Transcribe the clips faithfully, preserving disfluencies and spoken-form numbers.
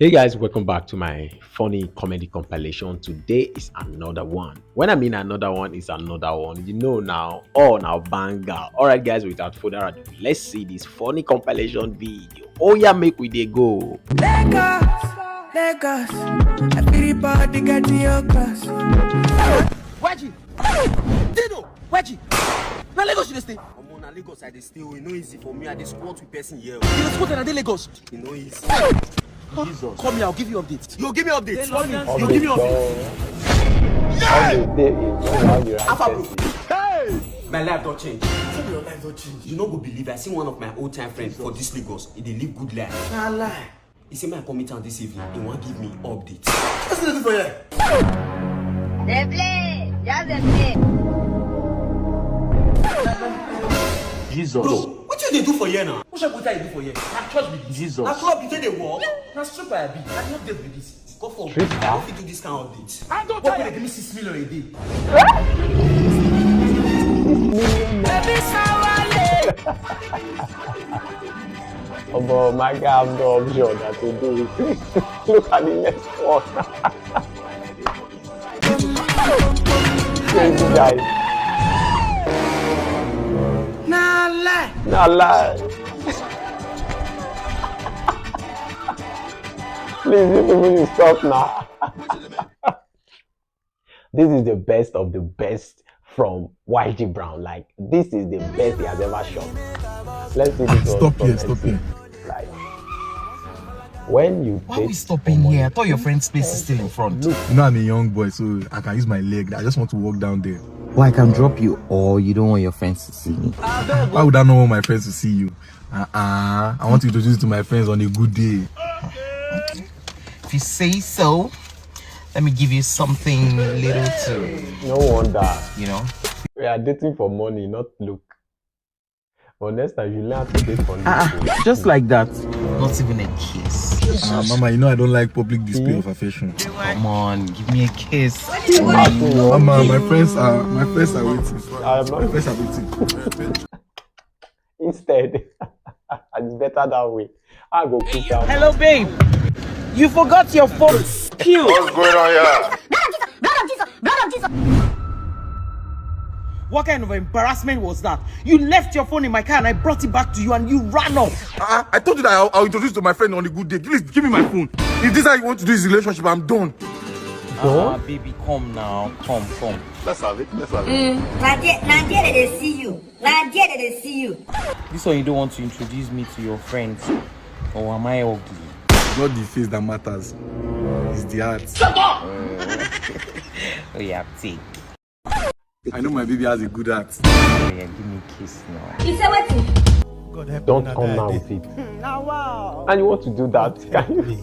Hey guys, welcome back to my funny comedy compilation. Today is another one. When I mean another one, is another one. You know now, all now banger. All right, guys, without further ado, let's see this funny compilation video. Oh yeah, make we dey go. Lagos, Lagos, everybody get your cross. Weji, Dino, Weji, na Lagos you dey stay? Omo, na Lagos I dey stay o. E no easy for me. I dey squat with person here o. You dey squat and I dey Lagos. E no easy. Jesus. Come here, I'll give you update. You give me update. You give me update. Update dey is how you write Alpha, bro. Person. Hey! My life don change. Tell me your life don change. You no go believe. I see one of my old time friends for this Lagos. He dey live good life. Na lie. He say make I come meet am this evening. He wan give me update. Wetin you dey do for here? Dey play. Just dey play. Jesus. Bro, wetin you dey do for here now? Which kind water you do for here? Na church be this. Jesus. Na club you take dey work? Na stripper I be. Na the update be this. Go for. Stripper? I no fit do this kind of update. I don tire. Work wey dey give me six million a day. Baby, Omo, my guy have no option than to do it. Look at the next one. Crazy guy. Na lie. Na lie. Please, you people need to stop now. This is the best of the best from Y G Brown. Like, this is the best he has ever shot. Let's see this one. Stop from here, stop M C. Here. Like, when you Why are we date stopping someone here? I thought your friend's place is still in front. Look. You know I'm a young boy, so I can use my leg. I just want to walk down there. Well, I can drop you, or you don't want your friends to see me? Why would I not want my friends to see you? Uh-uh. I want to introduce you to my friends on a good day. If you say so, let me give you something little to, No wonder. You know? We are dating for money, not look. But next time you learn to date for look. Ah, ah, just like that. Not even a kiss. Ah, Mama, you know I don't like public display of affection. Come on, give me a kiss. Mama, my friends are my friends are waiting. I'm not My friends are waiting. Instead, it's better that way. I go put down. Hello, babe. You forgot your phone. Pew. What's going on here? Blood of Jesus! Blood of Jesus! Blood of Jesus! What kind of embarrassment was that? You left your phone in my car and I brought it back to you and you ran off. Uh, I told you that I'll, I'll introduce you to my friend on a good day. Please give me my phone. If this is how you want to do this relationship, I'm done. Ah, baby, come now. Come, come. Let's have it. Let's have it. Mm, na there, na there they dey see you. Na there they dey see you. This one you don't want to introduce me to your friends. Or am I ugly? It's not the face that matters. It's the heart. Shut up! Oh, yeah, take. I know my baby has a good heart. Oh, yeah, give me a kiss now. You say wetin? God help me. Don't come now with it. Now, wow. And you want to do that? Can you?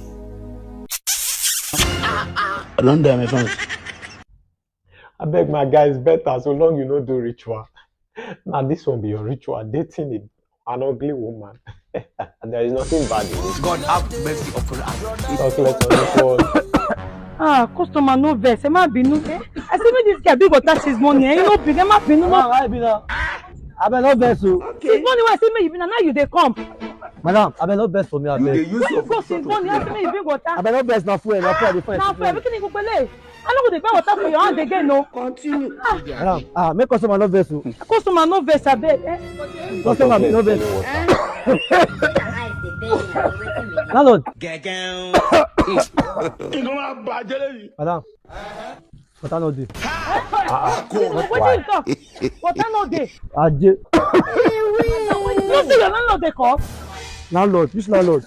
I don't dare, my friend. I beg my guys better so long you no do ritual. Now this one be your ritual. Dating a, an ugly woman. There is nothing bad in it. God have mercy upon us. Talk less on this one. Ah, customer no vex. Ẹ má bínú. Eh? I say make this guy bring water since morning. Eh? You no bring. Ẹ má bínú. Mama, why be now? Abeg no vex o. Since morning wey I say make you bring, na now you dey come. Madam, abeg no vex for me, abeg. You dey use your position to play. Why you go since morning? I say make you bring water. Abeg no vex, na fuel, na fuel I dey find. Na fuel. Wetin you go pele? I no go dey buy water for your hand again, no. Continue. Ah. Madam, ah, make customer no vex o. Customer no vex, abeg. Eh? Customer no vex. Landlord. Madam, water no dey. Wetin you talk? Water no dey. Aje. You see your landlord dey call? Landlord, which landlord?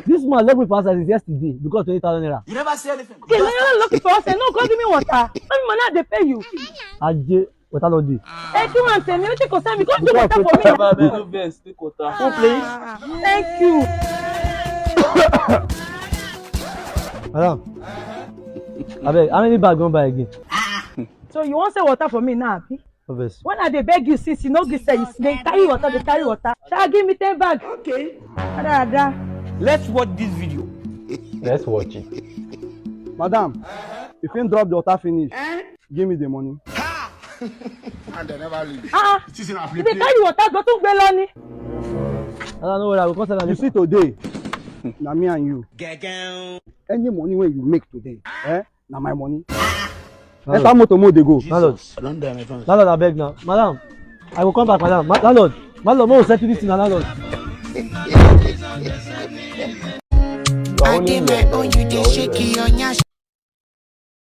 This man left me for house since yesterday because twenty thousand naira. You never say anything. Okay, now you look for us. No, come give me water. Tell me money I dey pay you. Aje, water no dey. Eh, do one thing. Wetin concern me? Come give water for me. Baba, no vex, take water. Come, please. Thank you. Madam, abeg, how many bag you wan buy again? So you wan sell water for me now, abi? No vex. When I dey beg you since, you no gree sell, you dey carry water, dey carry water. Sha, give me ten bag. Okay. Ada, ada. Let's watch this video. Let's watch it. Madam, if you drop the water finish, give me the money. And they never leave. Ah, you dey carry water, go to Gbelani. Ada, no worry, I go come sell am later. You see today, Na me and you. Any money wey you make today, eh, na my money. Enter motor, mo dey go. Landlord. I don die, my friend. Landlord, abeg now. Madam, I go come back, madam. Ma-, landlord, landlord, mo settle this thing, na landlord. I dey my own, you dey shake your nyash.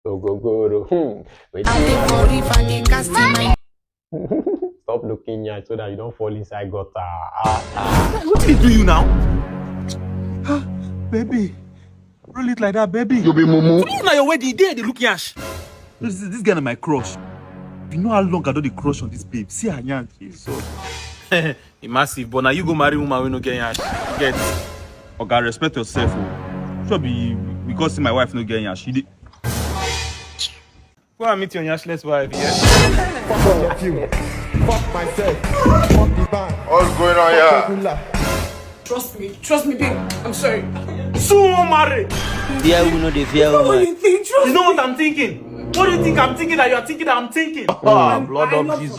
Ogogoro. Hmm. Wait. I dey for river, dey cast my Stop looking nyash so that you don't fall inside gutter. Ah, ah. What did he do you now? Ah, baby, roll it like that, baby. You be mumu. Now your wedding day, they look yash. This, this girl na my crush. You know how long I don dey crush on this babe. See her nyash, Jesus. E massive, but now you go marry woman wey no get yash. You get? Oga, respect yourself o. Sure be because say my wife no get yash. You dey Go and meet your yashless wife, yeah? Fuck all of you. Fuck myself. Fuck the band. What's going on here? Regular. Trust me, trust me, babe. I'm sorry. Soon won't marry. Fear who no dey fear who. What do you think? Trust me. You know what I'm thinking? What do you think I'm thinking that you are thinking that I'm thinking? Ah, blood of Jesus.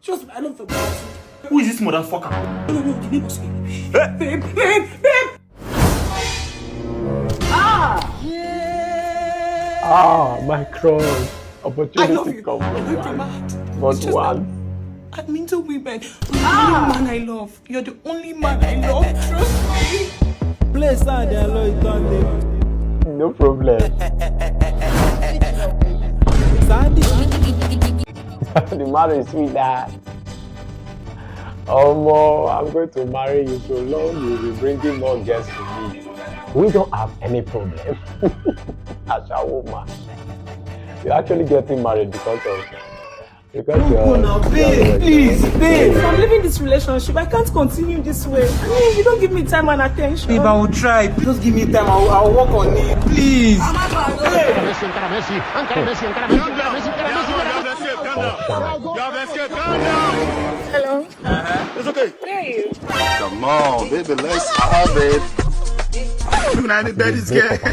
Trust me, I love the boss. Who is this motherfucker? No, no, no, the neighbors. Eh? Babe, babe, babe. Ah! Ah, my cross. Opportunity come from one. But one. I'm into women. You're the only man I love. You're the only man I love. Trust me. Play sound and Lloyd Sunday. No problem. Sandy. The marriage sweet that. Omo, I'm going to marry you so long you'll be bringing more girls to me. We don't have any problem. As a woman, you're actually getting married because of because you're, you're now, babe, please, babe. I'm leaving this relationship. I can't continue this way. I mean, you don't give me time and attention. Babe, I will try. Just give me time. I will, I will work on it, please. Messi, encara Messi, encara Messi, encara Messi, encara Messi, encara Messi, encara Messi. Calm down. You have escaped. Calm down. Hello. It's okay. Where are you? Come on, baby, let's have it. Look at the bed is scared. Oh,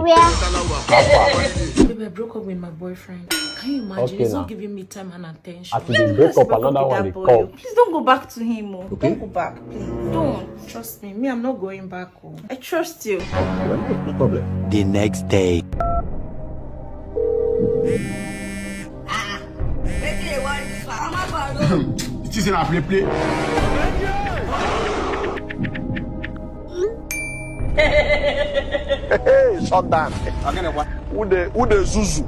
where? Babe, I broke up with my boyfriend. Can you imagine? Okay, he's not giving me time and attention. As you break up, another one dey come. Please don't go back to him. Oh. Okay. Don't go back, please. Don't. Trust me. Me, I'm not going back. I trust you. No problem. The next day. You think say na play play? Hey, shut down. Who dey, who dey zuzu?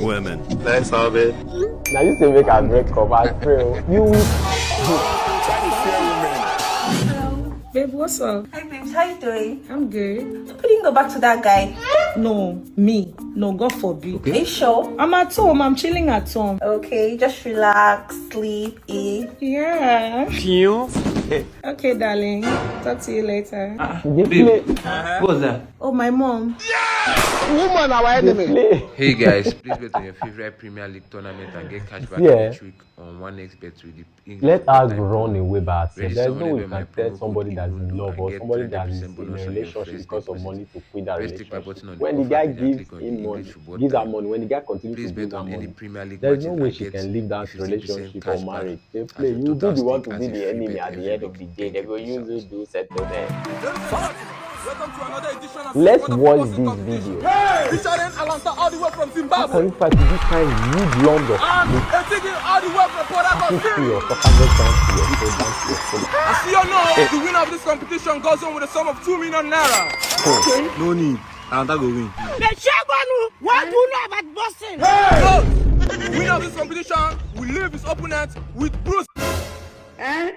Women. Let's have it. Now you say make I break up. I pray. You. Babe, what's up? Hi, babes. How you doing? I'm good. You didn't go back to that guy? No, me. No, God forbid. Okay. Are you sure? I'm at home. I'm chilling at home. Okay, just relax, sleep, eat. Yeah. Pew. Okay, darling. Talk to you later. Ah, babe, what's that? Oh, my mom. Woman, our enemy. Hey guys, please bet on your favorite Premier League tournament and get cash back each week on one X bet with the English. Let us run away by ourselves. There's no way you can tell somebody that's in love or somebody that's in a relationship because of money to quit that relationship. When the guy gives him money, gives her money, when the guy continues to give her money, there's no way she can leave that relationship or marriage. They play. You do the one to be the enemy at the end of the day. They go use you do settle there. Let's watch this video. Featuring Alanta all the way from Zimbabwe. How can you fight with this kind of huge lump of meat? And Etigi all the way from Port Harcourt. Pass it to your papa, go down to your soul, down to your soul. As you all know, the winner of this competition goes home with a sum of two million naira. Okay. No need. Alanta go win. The Shagwanu, what do you know about boxing? Hey! So, the winner of this competition will leave his opponent with bruise. Eh?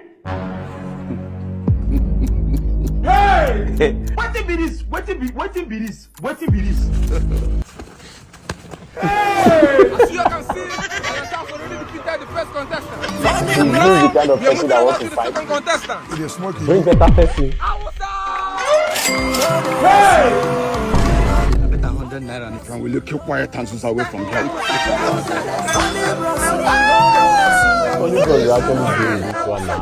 Hey! Wetin be this? Wetin be, wetin be this? Wetin be this? Hey! As you can see, Alanta has already defeated the first contestant. This is the kind of person that wants to fight. Second contestant. Bring better person. Awusa! Hey! Better hundred naira and from we look quiet and away from here. Only God will actually do this one now.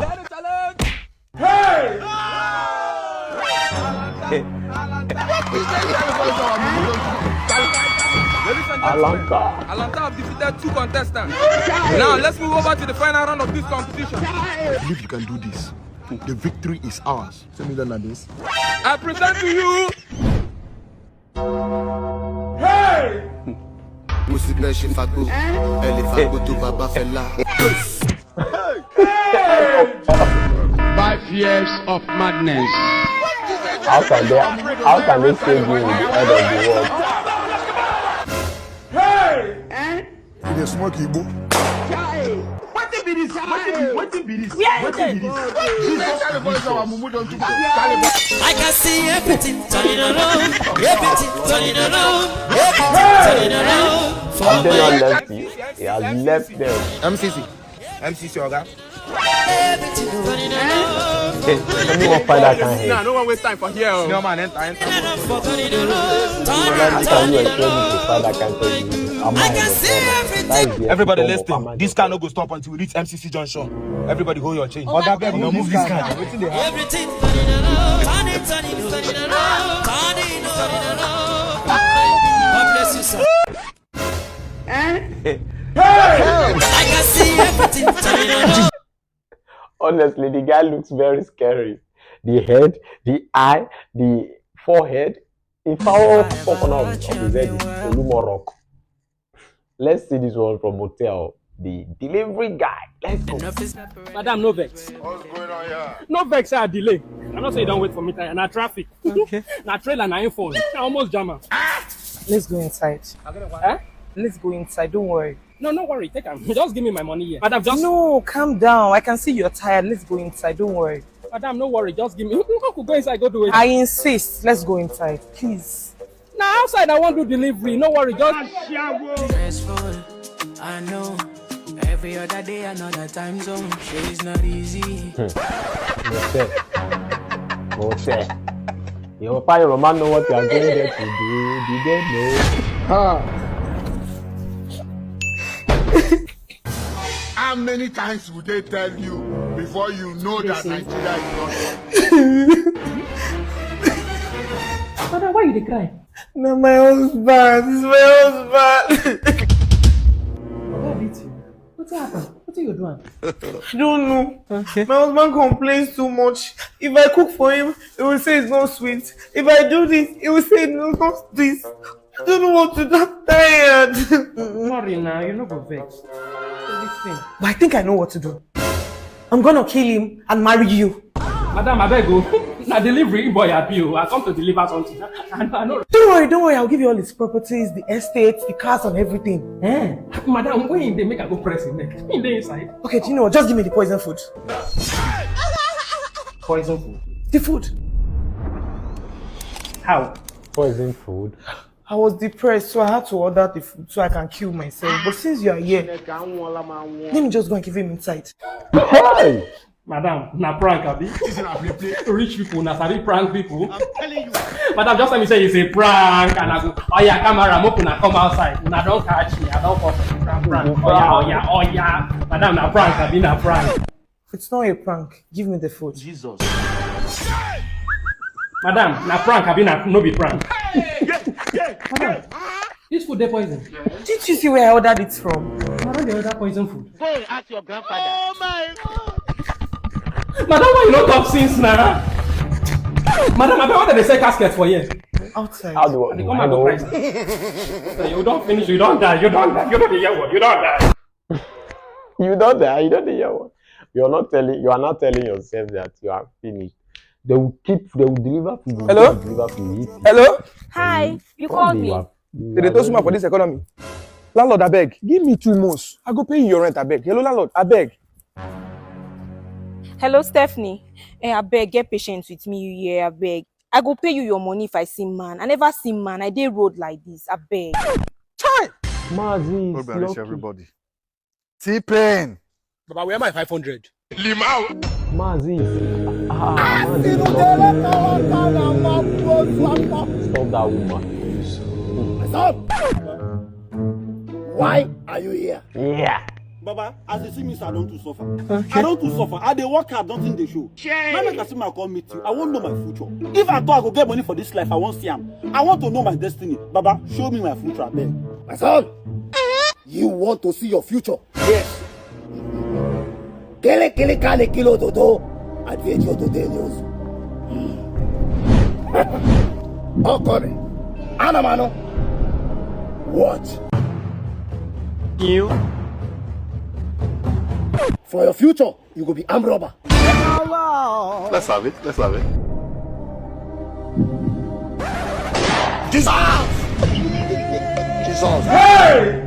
Hey! Alanta. Alanta have defeated two contestants. Now let's move over to the final round of this competition. I believe you can do this. The victory is ours. Send me that like this. I present to you. Mo sì bẹ́ẹ̀ ṣe fagbó, ẹ lè fagbó tó bàbá fẹ́ lá. Five years of madness. How can they how can they still be with the head of the world? You dey smoke Igbo? Wetin be this? Wetin be wetin be this? Where you dey go? Jesus Christ, our mumu don too much. I can see everything turning around, everything turning around, everything turning around for Abdullah my left you. He has left them. M C C. M C C, oga. everything turning around. Hey, let me walk find that kind Nah, head. no one waste time for here. Oh. No man, enter, enter. Turning around for turning around, turning How can you turning expect me to around. find that kind of thing? I'm I not can a see foreigner. everything. That is the Everybody epitome of listen. permanent This car no depression. Go stop until we reach M C C junction. Everybody hold your change. Oga, abeg, Oga, move this car. Wetin dey happen? Everything turning around, turning, turning, turning around, turning, turning around. God bless you, sir. I can see everything turning around. Honestly, the guy looks very scary. The head, the eye, the forehead. In fact, all fucking of of his head is Olumo Rock. Let's see this one from hotel. The delivery guy. Let's go. Madam, no vex. What's going on here? No vex, I delay. I know say you don wait for me tire. Na traffic. Okay. Na trailer, na im fall. I almost jam am. Let's go inside. Eh? Let's go inside. Don't worry. No, no worry. Take am. Just give me my money here. Madam, just. No, calm down. I can see you're tired. Let's go inside. Don't worry. Madam, no worry. Just give me. Make we go inside, go do it. I insist. Let's go inside, please. Na outside I wan do delivery. No worry. Just. Stressful, I know. Every other day, another time zone. Shit is not easy. Mo tell. Mo tell. Your papa, your mama know what you are going there to do. Did they know? How many times would they tell you before you know that Nigeria is not? Father, why you dey cry? No, my husband. It's my husband. Oga beat you. Wetin happen? Wetin you do am? I don't know. Okay. My husband complains too much. If I cook for him, he will say it's not sweet. If I do this, he will say it's not this. I don't know what to do. I'm tired. Sorry now, you no go vex. This thing. But I think I know what to do. I'm gonna kill him and marry you. Madam, abeg o. Na delivery boy I be o. I come to deliver something. I, I know. Don't worry, don't worry. I'll give you all his properties, the estates, the cars, and everything. Eh? Madam, when they make I go press him neck, he dey inside. Okay, do you know what? Just give me the poison food. Poison food. The food. How? Poison food. I was depressed, so I had to order the food so I can kill myself. But since you are here, let me just go and give him inside. Hey! Madam, na prank, abi? Rich people, na sabi prank people. I'm telling you. Madam, just let me say it's a prank, and I go, oh yeah, camera, make una come outside. Una don catch me, I don come for prank, prank. Oh yeah, oh yeah, oh yeah. Madam, na prank, abi na prank? It's not a prank. Give me the food. Jesus. Madam, na prank, abi na no be prank? Madam, this food dey poison. Did you see where I ordered it from? Madam, dey order poison food. Go and ask your grandfather. Madam, why you no talk since now? Madam, I bet what they sell casket for here. Outside. How do They come out to price. You don finish, you don die, you don die, you don dey hear word, you don die. You don't die. You don't hear what? You're not telling. You are not telling yourself that you are finished. They will keep. They will deliver food. Hello? Deliver food. Hello? Hi, you called me. They dey toast for this economy. Landlord, abeg, give me two months. I go pay you your rent, abeg. Hello, landlord, abeg. Hello, Stephanie. Eh, abeg, get patient with me, you hear, abeg. I go pay you your money if I see man. I never see man. I dey road like this, abeg. Chai! Mazi is Hope I reach lucky. Everybody. T-Pain. Baba, where my five hundred? Limau. Mazi is ah, Mazi is lucky. Stop that woman. Why are you here? Yeah. Baba, as you see me, sir, I don too suffer. I don too suffer. I dey work hard, nothing dey show. Now make I see my come meet you. I wan know my future. If I talk, I go get money for this life, I wan see am. I want to know my destiny. Baba, show me my future, abeg. My son, you want to see your future? Yes. Kele kele kale kilo dodo. At the age of today news. Okore, Anamano, what? You? For your future, you go be armed robber. Let's have it. Let's have it. Jesus! Jesus! Hey!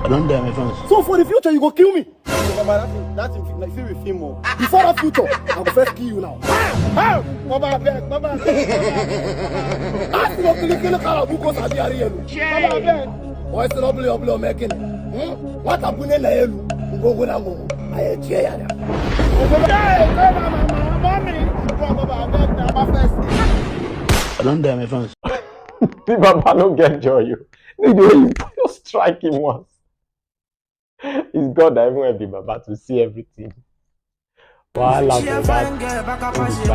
I don't dare my friends. So for the future, you go kill me. Baba, that thing, that thing, like, feel with film o. Before that future, I go first kill you now. Hey! Baba, abeg, Baba, abeg. Ask no kilikili kala buko sabi ari elu. Baba, abeg. Boy, it's not blow, blow, making. Hmm? What a bunye na elu. Go, go, na go. I enjoy ya. Hey, hey, na, na, na, mommy. Baba, abeg, na, Baba first. I don't dare my friends. The Baba no get joy, you. The way you just strike him once. It's God that even help the Baba to see everything. Wahala for that. Mommy, see o.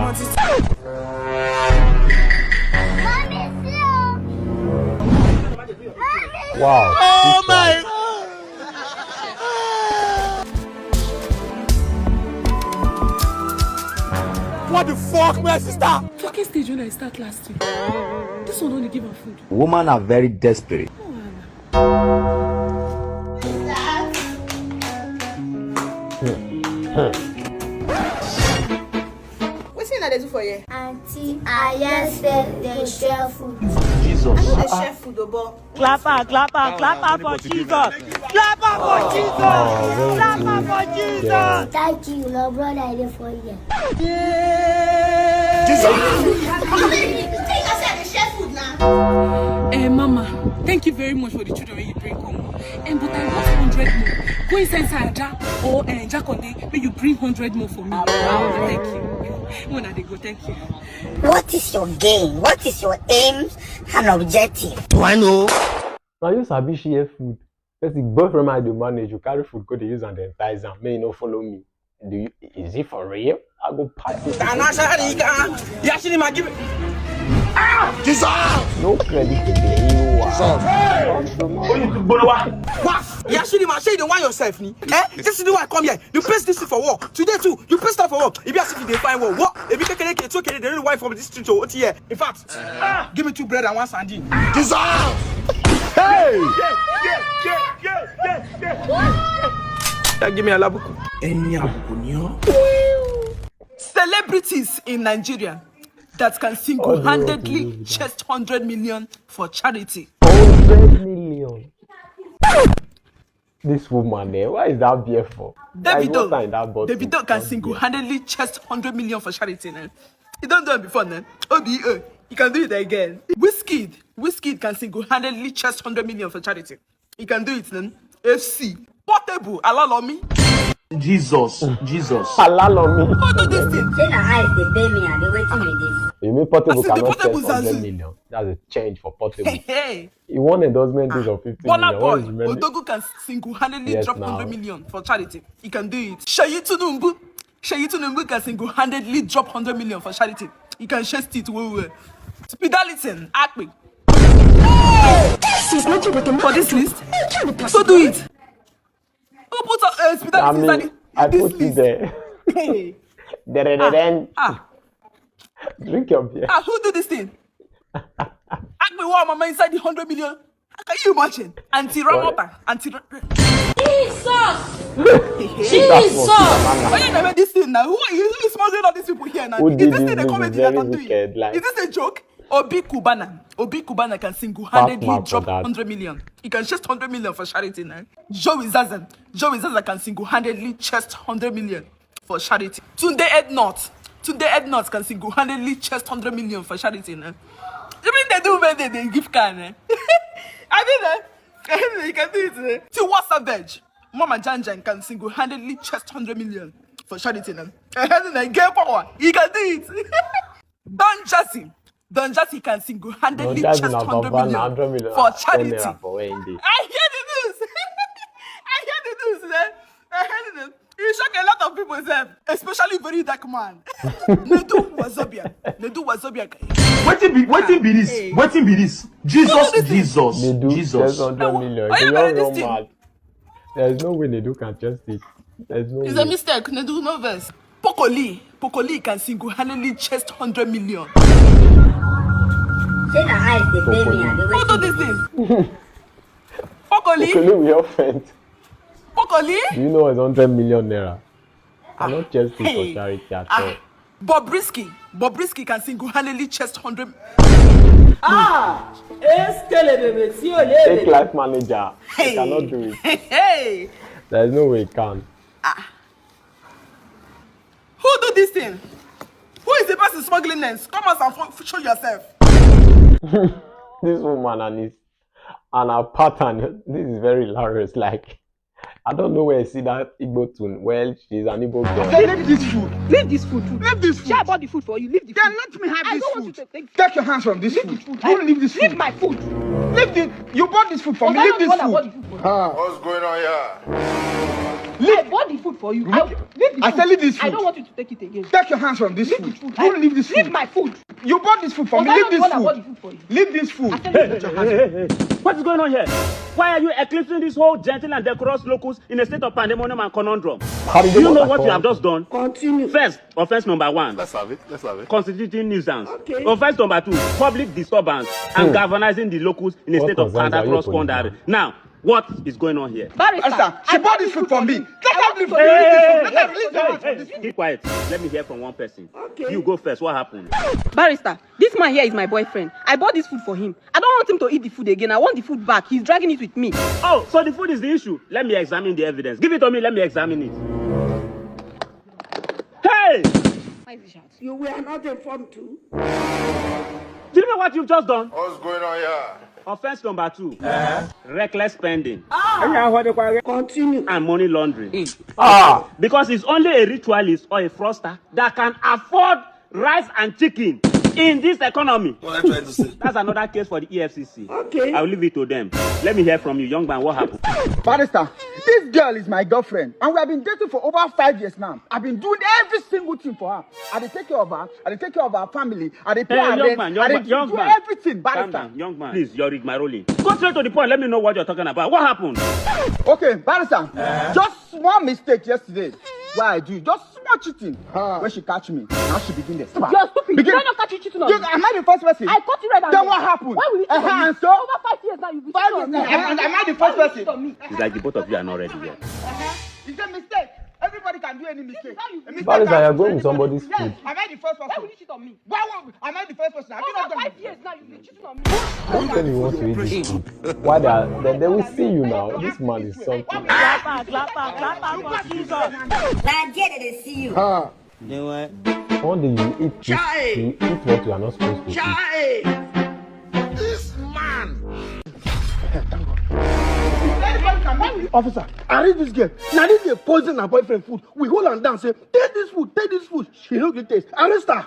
Mommy. Wow. Oh my God. What the fuck, my sister? Talking stage when I start last week. This one only give am food. Women are very desperate. No wahala. Wetin una dey do for here? Aunty, I hear say dey share food. Jesus. I no dey share food o, but clap am, clap am, clap am for Jesus. Clap am for Jesus. Clap am for Jesus. Thank you, my brother, I dey for here. Jesus. Mommy, you tell us say I dey share food now. Eh, Mama, thank you very much for the children wey you bring come. Eh, but I want hundred more. Go inside, inside Ada or, eh, Jakonde, make you bring hundred more for me. Thank you. When I dey go, thank you. What is your gain? What is your aim and objective? Do I know? Now you sabi share food. That's the boyfriend I dey manage. You carry food, go dey use and dey entice am. May you no follow me. Do you, is it for real? I go pack you. Tanasharika, Yashirima, give me. Ah! Jesus! No credit to the hero. Jesus! Hey! What? Yashirima, say you dey whine yourself, ni? Eh? This is why I come here. You paste this thing for work. Today too, you paste that for work. If you ask if you dey find work, what? If you take it, it's okay. They don't whine from this street to O T here. In fact, ah, give me two bread and one sardine. Jesus! Hey! Yeah, yeah, yeah, yeah, yeah, yeah. Yeah, give me a labuku. Any abuku, ni o? Celebrities in Nigeria that can single-handedly chest hundred million for charity. Hundred million. This woman, eh? Why is that beer for? Like, Davido. What are in that bottle? Davido can single-handedly chest hundred million for charity, ne? He don do it before, ne? O B O. He can do it again. Wizkid. Wizkid can single-handedly chest hundred million for charity. He can do it, ne? F C. Portable. Alalomi. Jesus. Jesus. Alalomi. Who do this thing? Say na eyes dey pay me, and wetin be this? You mean Portable cannot chest hundred million? That's a change for Portable. Hey, hey. He won endorsement deals of fifty million. Burna Boy, Odogu can single-handedly drop hundred million for charity. He can do it. Seyi Tinubu. Seyi Tinubu can single-handedly drop hundred million for charity. He can share it well well. Speed Darlington, Akpi. This is not what I'm for this list. So do it. Who put, uh, Speed Darlington inside this list? Hey. Ah, ah. Drink your beer. Ah, who do this thing? Akpi won mama inside the hundred million. Can you imagine? Auntie Ramota, Auntie Ra- Jesus! Jesus! Why you never this thing now? Who are you? Who is smuggling all these people here now? Is this thing a comedy that I'm doing? Is this a joke? Obi Cubana. Obi Cubana can single-handedly drop hundred million. He can chest hundred million for charity now. Joey Zaza. Joey Zaza can single-handedly chest hundred million for charity. Tunde Ednut. Tunde Ednut can single-handedly chest hundred million for charity, ne? You mean they do when they, they give car, ne? I mean, eh? You can do it, eh? Tiwa Savage. Mama Janjan can single-handedly chest hundred million for charity, ne? And then I get power. He can do it. Don Jazzy. Don Jazzy can single-handedly chest hundred million for charity. I hear the news. I hear the news, eh? I hear the news. He shock a lot of people, sef, especially very dark man. Nedu Wazobia. Nedu Wazobia. Wetin be, wetin be this? Hey. Wetin be this? Jesus, Jesus, Jesus. Nedu, chest hundred million. Are you very this thing? There is no way Nedu can chest it. There's no It's way. A mistake. Nedu, no verse. Pokoli. Pokoli can single-handedly chest hundred million. Say na eyes dey pay me, I dey Who wait. do this thing? Pokoli. Pokoli, we offend. Pokoli. Do you know it's hundred million naira? I not just pay for Hey. Charity at all. Ah. Bobrisky. Bobrisky can single-handedly chest hundred. Ah! Eskelebebe, si o Take lebe. Life Manager. I Hey. Cannot do it. Hey. There's no way it can. Who do this thing? Who is the person smuggling names? Come out and fo- show yourself. This woman and his and her pattern. This is very hilarious. Like, I don't know where I see that Igbo tune. Well, she's an Igbo girl. Leave this food. Leave this food. Leave this food. Share bought the food for you. Leave the food. Then let me have I this don't food. Want you to take. Take your hands from this food. Leave the food. You leave this food. Leave my food. Leave the. You bought this food for me. Leave this food. What's going on here? I bought the food for you. I, leave the food. I say leave this food. I don't want you to take it again. Take your hands from this food. You leave this food. Leave my food. You bought this food for me. Leave this food. Leave this food. Hey, hey, hey, hey. What is going on here? Why are you eclipsing this whole gentle and decorous locals in a state of pandemonium and conundrum? Do you know what you have just done? Continue. First, offense number one. Let's have it. Let's have it. Constituting nuisance. Okay. Offense number two, public disturbance and galvanizing the locals in a state of pandemonium. Now, what is going on here? Barrister, she bought this food for me. Let her leave for me. Hey, hey, hey, hey, hey, keep quiet. Let me hear from one person. Okay. You go first. What happened? Barrister, this man here is my boyfriend. I bought this food for him. I don't want him to eat the food again. I want the food back. He's dragging it with me. Oh, so the food is the issue. Let me examine the evidence. Give it to me. Let me examine it. Hey! You were not informed too. Do you know what you've just done? What's going on here? Offense number two. Reckless spending. Continue. And money laundering. Ah! Because it's only a ritualist or a fraudster that can afford rice and chicken in this economy. What are you trying to say? That's another case for the E F C C. Okay. I'll leave it to them. Let me hear from you, young man. What happened? Barrister, this girl is my girlfriend, and we have been dating for over five years now. I've been doing every single thing for her. I dey take care of her. I dey take care of her family. I dey pay her rent. Hey, young man, young man, young man. I dey do everything, Barrister. Calm down, young man. Please, you're rigmaroling. Go straight to the point. Let me know what you're talking about. What happened? Okay, Barrister. Just small mistake yesterday. Why I do? Just small cheating. When she catch me, now she begin dey spark. You're stupid. Did I not catch you cheating on me? Am I the first person? I caught you red-handed. Then what happened? Why will you cheat on me? And so? Over five years now, you've been cheating on me. Am I the first person? It's like the both of you are not ready yet. It's a mistake. Everybody can do any mistake. Barrister, you're going with somebody's food. Am I the first person? Why will you cheat on me? Why would, am I the first person? Have you not done five years now, you've been cheating on me. Don't tell me you want to eat this food. Why they, are, they, they will see you now. This man is something. Clap, clap, clap, clap, clap for Jesus. Now there they see you. One day you eat this, you eat what you are not supposed to eat. This man. Officer, I read this girl. Now this girl poison her boyfriend food. We hold her down, say, take this food, take this food. She no get taste. Arrest her.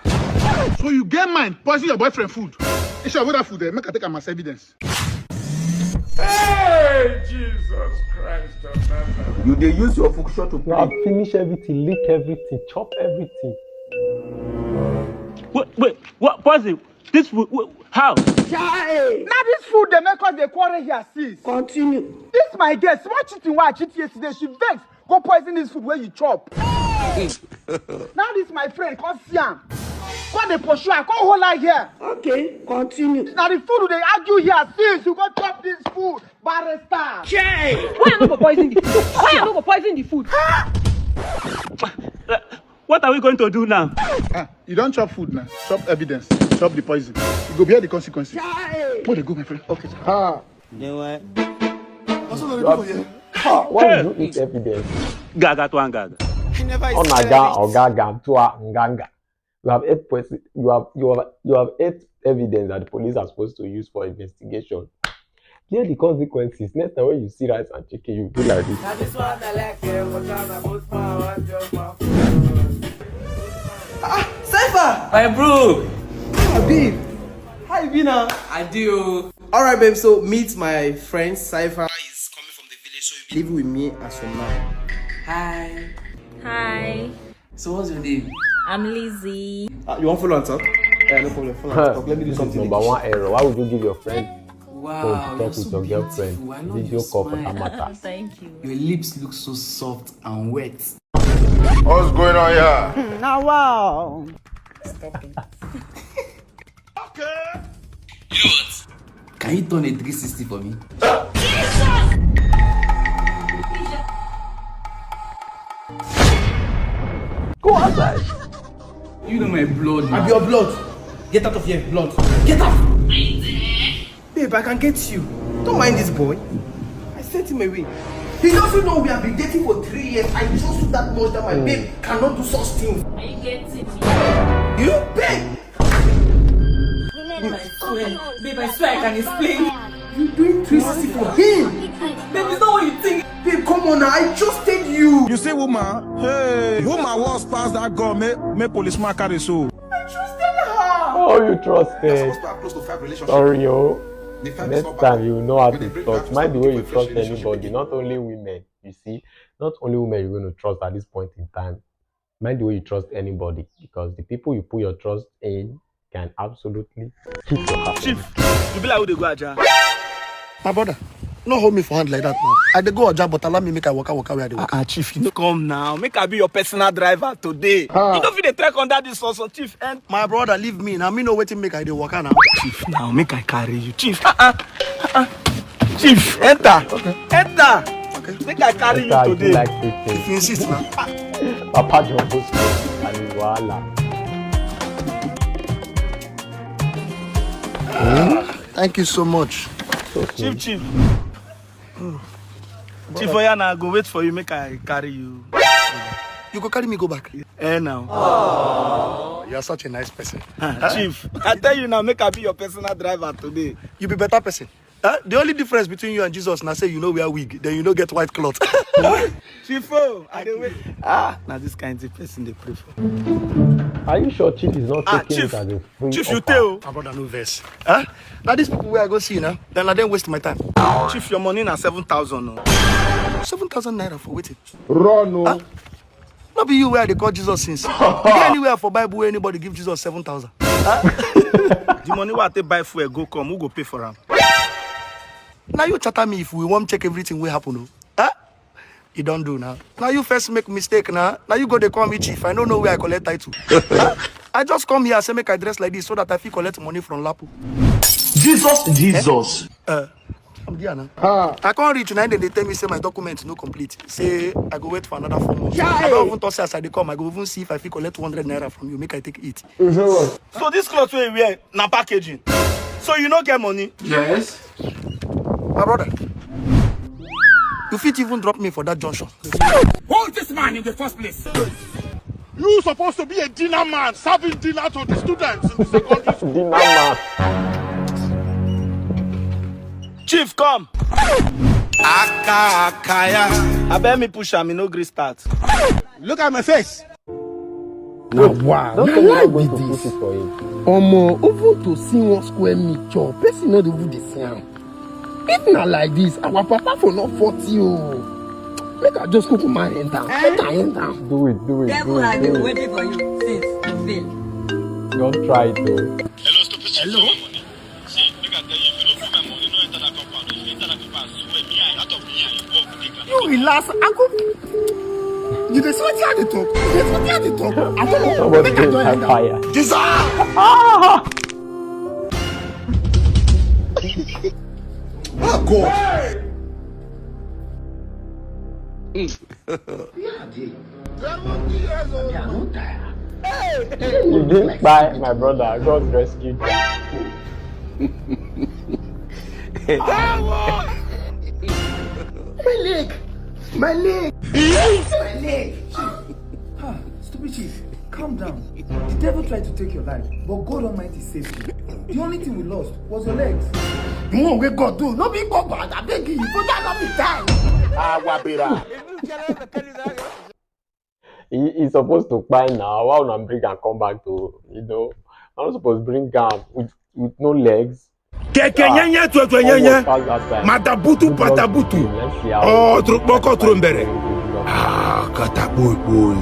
So you get mind, poison your boyfriend food. If I that food there, make I take am as evidence. Hey, Jesus Christ of Nazareth. You dey use your function to play. Now finish everything, lick everything, chop everything. Wait, wait, what? Poison? This food? Wait, how? Now this food they make us dey quarrel here since. Continue. This my girl, small cheating wey I cheat yesterday, she vex. Go poison this food where you chop. Now this my friend come see am. Come dey pursue am, come hold her here. Okay, continue. Now the food they argue here since you go chop this food, Barrister. Why I no go poison the food? Why I no go poison the food? What are we going to do now? Ah, you don't chop food now. Chop evidence. Chop the poison. You go bear the consequences. Where they go, my friend? Okay, sir. Ah. Why would you eat evidence? Gaga to gaga. Onaga, ogaga, tua, nganga. You have eight person. You have you have you have eight evidence that the police are supposed to use for investigation. Bear the consequences. Next time when you see rice and chicken, you do like this. Now this one I like, eh, but I'm about my one job, my Ah, Cypher! My bro! Ah, babe, how you been now? I do. All right, babe. So meet my friend Cypher. He's coming from the village, so he'll be living with me as for now. Hi. Hi. So what's your name? I'm Lizzie. Uh, you want follow and talk? Yeah, no problem. Follow and talk. Let me do something. Number one error. Why would you give your friend Wow, you're so beautiful. I love your smile. Video call for that matter. Thank you. Your lips look so soft and wet. What's going on here? Now, wow. Stop it. Okay. Can you turn a three sixty for me? Go outside. You know my blood. I'm your blood. Get out of here, blood. Get out. Babe, I can get you. Don't mind this boy. I sent him away. He doesn't know we have been dating for three years. I trust you that much that my babe cannot do such things. Are you getting me? You, babe! Babe, I swear. Babe, I swear I can explain. You doing three sixty for him? Babe, it's not what you think. Babe, come on now. I trusted you. You see, woman, hey, woman was pass that girl, make, make policeman carry so. I trusted her. Oh, you trusted. Close to five relationship. Sorry, yo. The five Next is time you know how to They bring trust. back Mind the way you to trust relationship. Anybody, not only women. You see, not only women you're going to trust at this point in time. Mind the way you trust anybody, because the people you put your trust in can absolutely kick your ass. Chief, you be like who dey go Aja. My brother, no hold me for hand like that, man. I dey go Oja, but allow me make I waka waka where I dey waka. Ah, chief, you no come now. Make I be your personal driver today. You no fit dey trek under this sun, sun, chief. And My brother, leave me now. Me know wetin make I dey waka now. Chief, now make I carry you, chief. Uh-uh. Uh-uh. Chief, enter. Enter. Make I carry you Enter, I do today. like this thing. If you insist now. Papa John Bosco and his wahala. Thank you so much. Chief, chief. Chief, oya na, I go wait for you, make I carry you. You go carry me go back. Eh, now. You are such a nice person. Ah, chief, I tell you now, make I be your personal driver today. You be better person. Huh? The only difference between you and Jesus na say you no wear wig, then you no get white cloth. Chief, oh, I dey wait. Ah, now this kind of person dey pray for. Are you sure Chief is not Ah, taking chief, it as a free chief, you offer? tell. My brother, no verse. Huh? Now these people where I go see now, then I then waste my time. Chief, your money na seven thousand. No. Seven thousand naira for waiting. Run, no. No be you where they call Jesus since. You get anywhere for Bible where anybody give Jesus seven thousand? The money wey I take buy fuel go come, who go pay for am? Now you chatter me if we want check everything will happen. Oh. Huh? You don't do now. Now you first make mistake now. Now you go dey call me chief. I don't know where I collect title. Huh? I just come here say make I dress like this so that I fit collect money from Lapo. Jesus, Jesus. Uh, I'm there now. I can't reach now. Then they tell me say my documents no complete. Say I go wait for another four months. I don't even talk say as I dey come. I go even see if I fit collect two hundred naira from you. Make I take it. So this cloth wey you wear na packaging. So you no get money? Yes. My brother, you fit even drop me for that junction. Who is this man in the first place? You supposed to be a dinner man, serving dinner to the students in the secondary school. Dinner man. Chief, come. Aka akaya. Abeg me push am, e no gree start. Look at my face. Na wow, Don't na tell me life I'm be going to put this. It for you. Omo, even to see one square meal chop, person no dey even dey see am. If na like this, our papa for no forty o. Make I just cook my enter. Make I enter. Do it, do it, Devil do it, has been do it. Waiting for you since you fail. Don't try it, though. Hello, stupid. Hello. See, make I tell you, if you don't put my money, no enter that compound. If you enter that compound, I swear, me and out of me and you work. You relax, I go. You dey see wetin I dey talk? You dey see wetin I dey talk? I don't know. Somebody Make I go join and enter. Fire. Jesus! Oh God! You didn't buy my brother. God rescued you. My leg! My leg! My leg! Ah, stupid chief, calm down. The devil tried to take your life, but God Almighty saved you. The only thing we lost was your legs. The one wey God do, no be God bad, I beg you, for that no be time. Awabera. He, he's supposed to buy now. Why would I bring and come back to, you know? I'm not supposed to bring down with, with no legs. Keke nyenye tuetue nyenye. Madabutu patabutu. Oh, trukpoko trumbere. Ah, kataboy boy.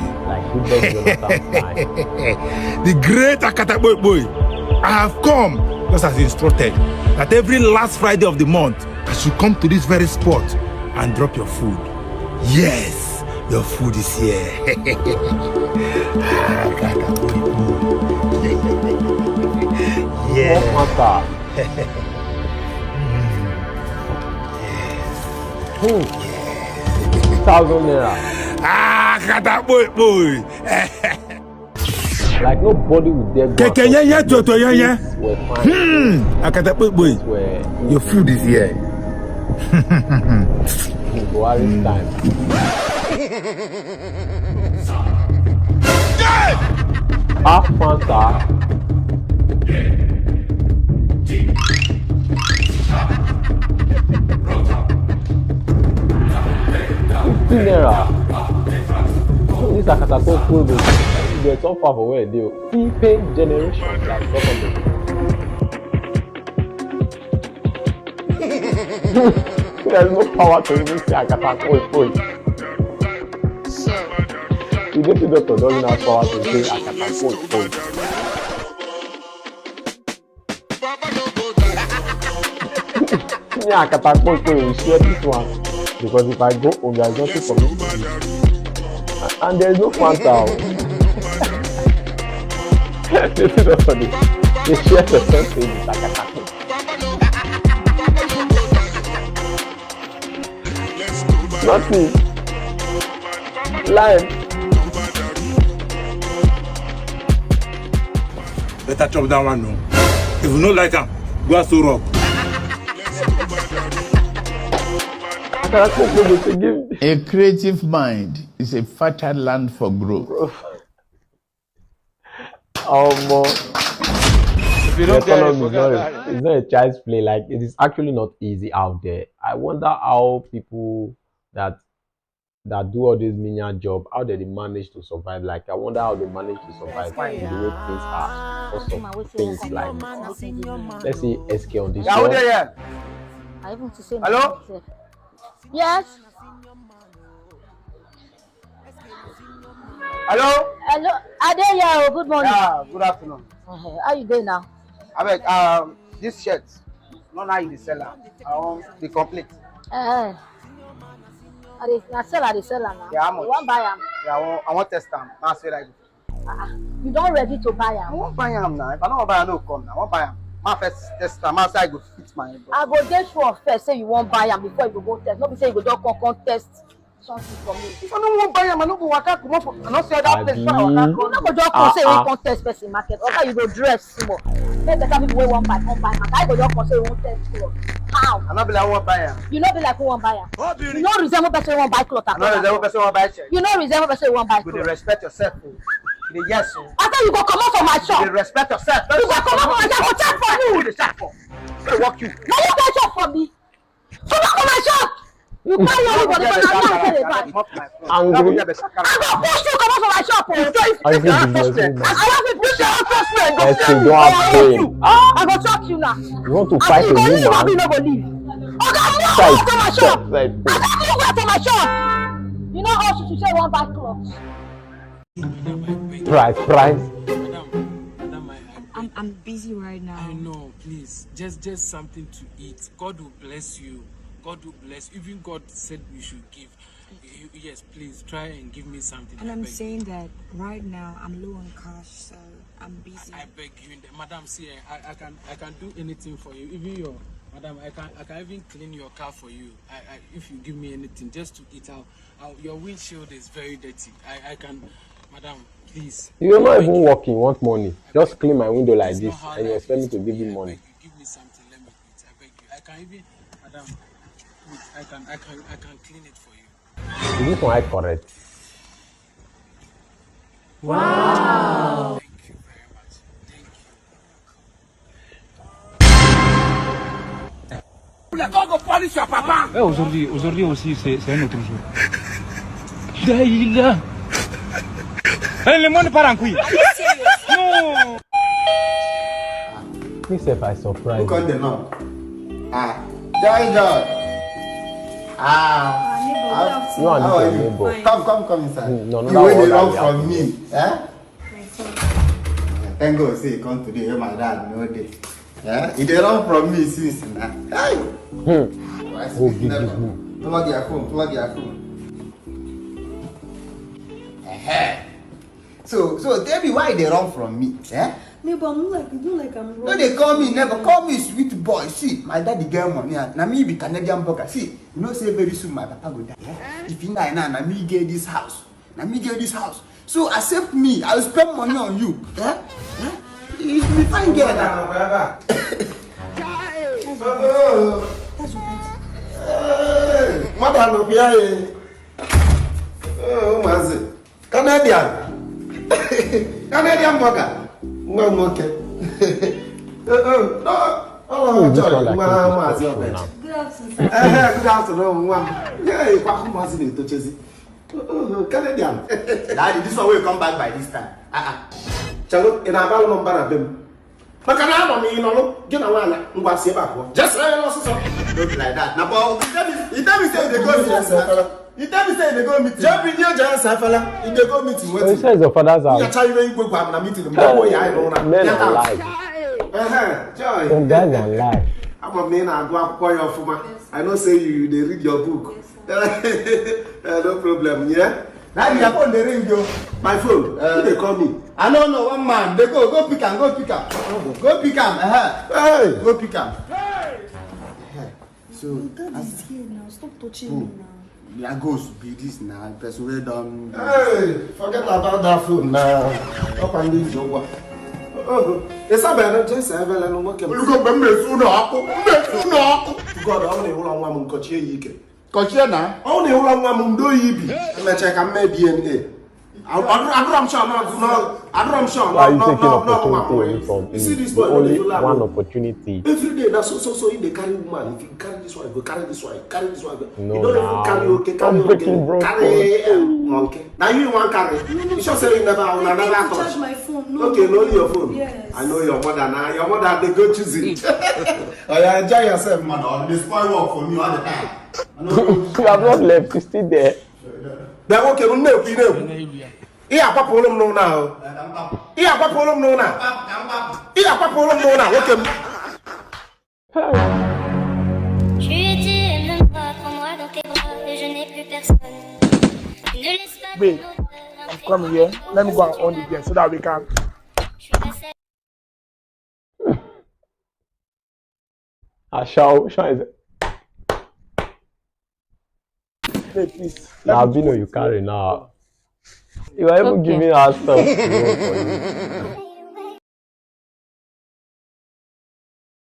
The great Akataboy boy. I have come Just as instructed, that every last Friday of the month, I should come to this very spot and drop your food. Yes, your food is here. Yeah. What matter? Hmm. Thousand naira. Ah, kata boy boy. Like nobody will dare go. Keke yeye toto yeye. Hmm. Akata boy boy. Your food is here. Buhari's time. Half Fanta. Fifty naira. This Akata Koikoi go get so far for where e dey. Fee paying generation like government. There's no power to even say Akata Koikoi. The native doctor doesn't have power to say Akata Koikoi. Me and Akata Koikoi will share this one because if I go home, there is nothing for me to eat. And there is no Fanta. They share the same thing with Akata. Nothing. Life. Better chop that one, no. If you no like am, go ask Rock. Akata Koikoi go say give. A creative mind is a fertile land for growth. Omo. If you don't get it, Economy is forget not, about a, it. It's not a child's play. Like, it is actually not easy out there. I wonder how people that that do all this menial job, how they manage to survive. Like, I wonder how they manage to survive with the way things are because of things like, let's say, S K on this Yeah, who one. Dey here? I even to say Hello? Myself. Yes. Hello? Hello. I dey here. Oh, good morning. Yeah, good afternoon. Uh-huh. How you doing now? Abeg, um, this shirt, no, now you dey sell am. I wan dey complete. Uh, I dey, na sell, I dey sell am now. Yeah, how much? You wan buy am? Yeah, I wan, I wan test am. Now I say like, Uh-uh. You don ready to buy I am? wan buy am now. If I no wan buy am, no come now. I wan buy am. Ma first test am. Ma say I go fit my body. I go dey sure first say you wan buy am before you go go test. No be say you go just come come test something for me. If I no wan buy am, I no go waka comot for. I no see other place before I waka Abi. You come. No go just come say you Ah, ah. come test person market. Oga, you go dress small. Make better people wey wan buy come buy market. I go just come say you wan test cloth. How? I no be like wan buy am. You no be like who wan buy am. You no resemble person wey wan buy cloth I at no all. Resemble person wan buy shirt. You no resemble person wey wan buy You go dey cloth. Respect yourself o. You dey yes o. I say you go comot for my You shop. dey respect yourself. You go comot for my shop. I go chop for you. You dey chop for. Dey work you. Na you go chop for me. Comot for my shop. You carry your body for now. Now I dey back. Comot my front. Angry. That one get better I character. Go push you comot for my shop o. Angry businessman. I wan fit push you out of S K don have brain. I go chop you now. You want to I fight say a you go leave, abi you woman? No go leave. Oga, move Fight. out of my shop. Fight. Oga, move out of my shop. You no owe to say you wan buy cloth. Price, price. Madam, madam, I, I, I'm, I'm busy right I now. Know, please. Just, just something to eat. God will bless you. God will bless you. Even God said we should give. Y- Yes, please try and give me something. And I I'm beg. Saying that right now, I'm low on cash, so I'm busy. I beg you, madam. See, I, I can, I can do anything for you. Even your, madam, I can, I can even clean your car for you. I, I, if you give me anything, just to eat out. Your windshield is very dirty. I, I can, madam, please. You're not even working. You want money? Just clean my window like It's this, not how and you life expect me is to give you I money? Beg you, give me something. Let me eat. I beg you. I can even, madam, please, I can, I can, I can clean it for you. Is this one correct? Wow. Thank you very much. Thank you. Eh, aujourd'hui, aujourd'hui aussi, c'est c'est un autre jour. Daïla. Eh, le monde part en couille. Non. Me sef, I surprise. Look at the man. Ah, joy, joy. Ah. You and How are this you? Neighbor. Come, come, come inside. No, no, You that wey one dey run na from the me, eh? Thank God say you come today. Where my dad no dey. Eh? You dey run from me since na. Hey! Hmm. Why Go give this man. Plug your phone, plug your phone. Eh. So, so tell me why you dey run from me, eh? Neighbor, I'm not like, you don't like I'm wrong. No, they call me neighbor, call me sweet boy. See, my daddy get money. Ah. Na me be Canadian burger. See, you know say very soon my papa go die. Eh? If he die now, na me get this house. Na me get this house. So accept me. I will spend money on you. Eh? Eh? You be fine girl now. Mmadụ anọbịa ya. Ụmụazị. Canadian. Canadian burger. Nwa nwoke. Ọlọrọ Joy, nwa maazị Obed. Good afternoon, nwa m. Hey, kwakụ maazị na-etochezi. Canadian. Daddy, this one will come back by this time. Uh-uh. Chalo, ị na-abalụ m mba na be m. Maka na anọ m ịnọlụ gị na nwaanyị ngwa si ebe a pụọ. Just say no so. Don't be like that. Na but you tell me, you tell me say you dey go meeting. You tell me say you dey go meeting. Jee binye jee asa afala. You dey go meeting wetin? He says your father's house. Nyacha iwe igwe gwa m na meeting m. Mgbe ya ịnụ ụra. Men are lies. Ehe, Joy. Some guys are lies. Ama m na ị na-agụ akwụkwọ ya ọfụma. I know say you dey read your book. Eh, no problem, yeah? Daddy, your phone dey ring yo. My phone? Uh, who dey call me? I no know one man. Dey go, go pick am, go pick am. Go pick am. Uh-huh. Hey! Go pick am. Hey! So, you got this here now. Stop touching me now. Their ghost be this now. Person wey don. Hey, forget about that phone now. Up and leave your work. Oh, it's a better just have a little work. Olugo mbe mbe su na ọkụ, mbe su na ọkụ. God, I only hold on one moon, cut you. Kọchie na. Ọ na-ewula nwa m ndị oyi bi. Emechaa ka m mee D N A. Adụrọ m sure na ọgụ na adụrọ m sure na. Why are you taking opportunity away from him? You see this boy, only one opportunity. Every day na so so so he dey carry woman. If you carry this one, you go carry this one, carry this one. No, you don't even carry okay, carry okay, carry um, monkey. Now you want carry. You sure say you never, una never touch. Charge my phone. No. Okay, no, your phone. Yes. I know your mother now. Your mother dey go choose it. Oh, yeah, enjoy yourself, man. Or dey spoil work for me all the time. You have not left. You still there. Bịa nwoke m na-ekwu ị na-ekwu. Ị akwapụrụ m n'ụlọ ahụ. Ị akwapụrụ m n'ụlọ a. Ị akwapụrụ m n'ụlọ a, nwoke m. Tu dis, aime-moi, prends-moi dans tes bras, et je n'ai plus personne. Ne laisse pas ton odeur. Wait, I'm coming here. Let me go and on the game so that we can. Ashao, Ashao is. Hey, please. Now, Bino, you carry now. You are even okay. Giving us stuff.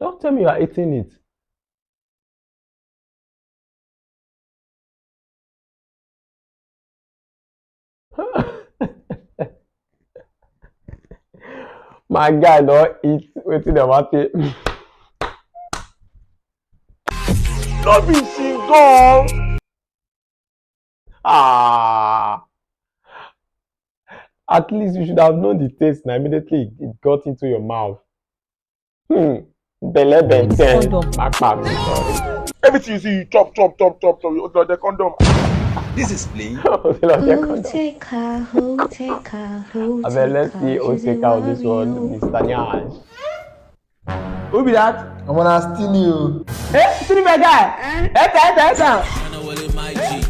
Don't tell me you are eating it. My guy don eat wetin dem wan take. No be shingon. Ah. At least you should have known the taste na immediately it got into your mouth. Hmm. Belle benten. Condom. Backpack. Sorry. Everything you see, you chop, chop, chop, chop, chop. You the condom. This is playing. Who take her? Who take her? Who take her? Let's see who take out this one, Mister Nyash. Who be that? I'm gonna steal you. Eh, steal my guy. Enter, enter, enter. Steal my guy.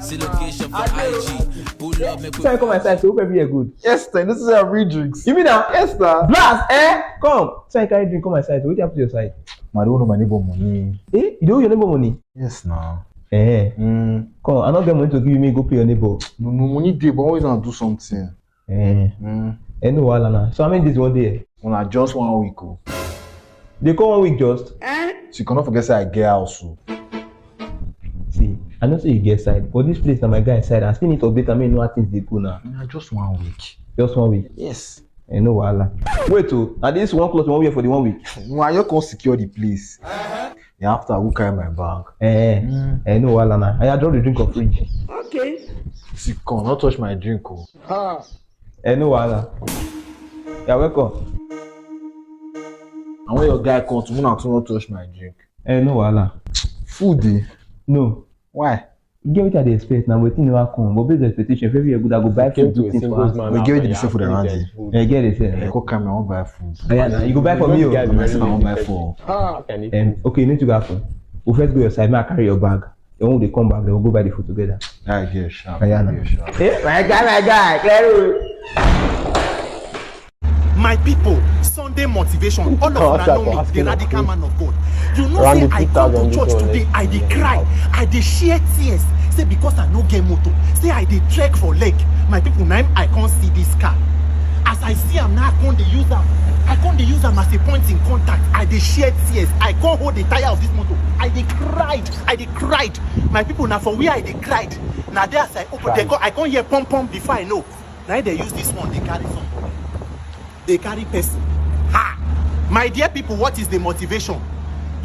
See location for I G. Pull up, make. Sorry, come my side. So hope everywhere good. Yes, sir. This is our real drinks. You mean now? Yes, sir. Blast, eh? Come. So I carry drink, come my side. What happen to your side? Ma, I don't know my neighbor money. Eh? You don't owe your neighbor money? Yes, now. Eh. Mm. Come, I not get money to give you, me go pay your neighbor. No, no money dey, but always want to do something. Eh. Mm. Eh, no wahala na. So how many days you wan dey here? Una just one week o. Dey come one week just? Eh? So you cannot forget say I get house o. See, I know say you get side, but this place na my guy side. I still need to update am, make you know how things dey go now. Na just one week. Just one week? Yes. Eh, no wahala. Wait o, na this one cloth you wan wear for the one week? No, I just come secure the place. Uh-huh. Yeah, after I go carry my bag. Eh, eh, no wahala na. I drop the drink for fridge. Okay. See, come, no touch my drink o. Ha. Eh, no wahala. You're welcome. And when your guy comes, una too no touch my drink. Eh, no wahala. Food dey? No. Why? You get wetin I dey expect now, wetin never come. But based on expectation, if everywhere good, I go buy food, do things for house. We get wetin dey sell food around here. Yeah, get it, yeah. I go come, I wan buy food. Yeah, na, you go buy for me, oh. Myself, I wan buy food. Um, okay, you need to go for. We first go your side, make I carry your bag. Then when we dey come back, then we go buy the food together. Ah, yeah, sure. Yeah, na. Yeah, sure. Eh, my guy, my guy, Claro. My people, Sunday motivation. All of una know me, the radical man of God. You know say I come to church today, I dey cry, I dey share tears. Say because I no get motor, say I dey trek for leg. My people, na im I come see this car. As I see am now, I come dey use am. I come dey use am as a point in contact. I dey share tears. I come hold the tire of this motor. I dey cried. I dey cried. My people, na for where I dey cried. Na there as I open, they come, I come hear pom pom before I know. Na im dey use this one dey carry somebody. Dey carry person. Ha! My dear people, what is the motivation?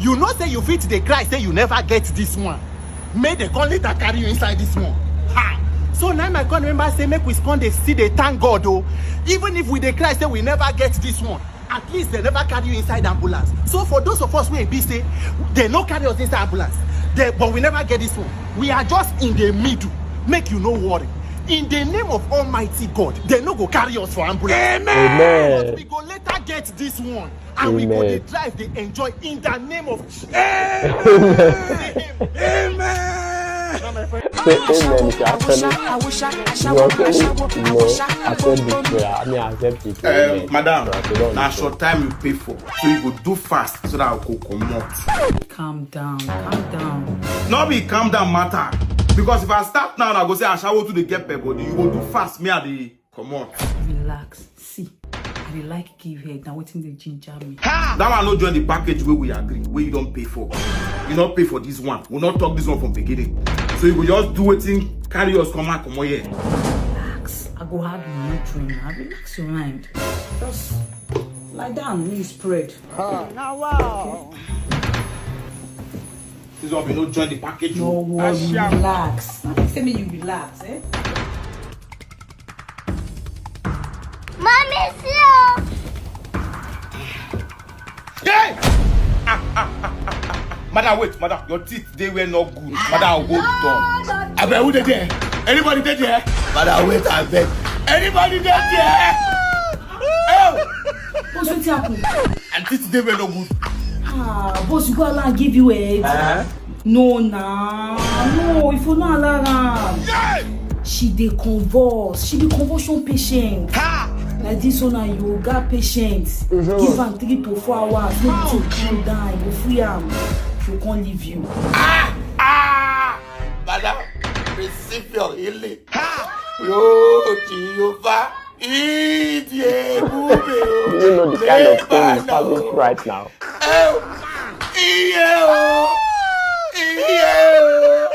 You know say you fit dey cry say you never get this one. Make dem come later carry you inside this one. Ha! So na im I come remember say make we come dey still dey thank God o. Even if we dey cry say we never get this one, at least dem never carry you inside ambulance. So for those of us wey e be say dem no carry us inside ambulance, dem, but we never get this one, we are just in the middle. Make you no worry. In the name of Almighty God, dem no go carry us for ambulance. Amen. But we go later get this one, and we go dey drive, dey enjoy in the name of Jesus. Amen. Say amen if you actually, you actually, you know, accept this prayer. I mean, accept it. Uh, madam, na short time you pay for, so you go do fast so that I go comot. Calm down, calm down. No be calm down matter, because if I start now, I go say ashawo too dey get pep body. You go do fast, me I dey comot. Relax. See, I dey like give head. Na wetin dey ginger me. That one no join the package wey we agree, wey you don pay for. You no pay for this one. We no talk this one from beginning. So you go just do wetin carry us come out, comot here. Relax. I go have you no drink. Now relax your mind. Just lie down, make you spread. Now wow. This one we no join the package. No worry, relax. Say me you relax, eh? Mommy, see you. Hey! Madam, wait, madam, your teeth dey where no good. Madam, hold on. Abeg, who dey there? Anybody dey there? Madam, wait, abeg. Anybody dey there? Oh! Boss, wetin happen? And teeth dey where no good. Ah, boss, you go allow give you head. Uh-huh. No na, no, if you no allow am. She dey convulse, she be convulsion patient. Ha! Like this one na yoga patient. Give am three to four hours, make the thing calm down, e go free am. She go come leave you. Ah! Ah! Madam, receive your healing. Ha! Yo, Jehovah. Ìdí ebube o. Do you know the kind of thing you publish right now? Iye o. Iye o.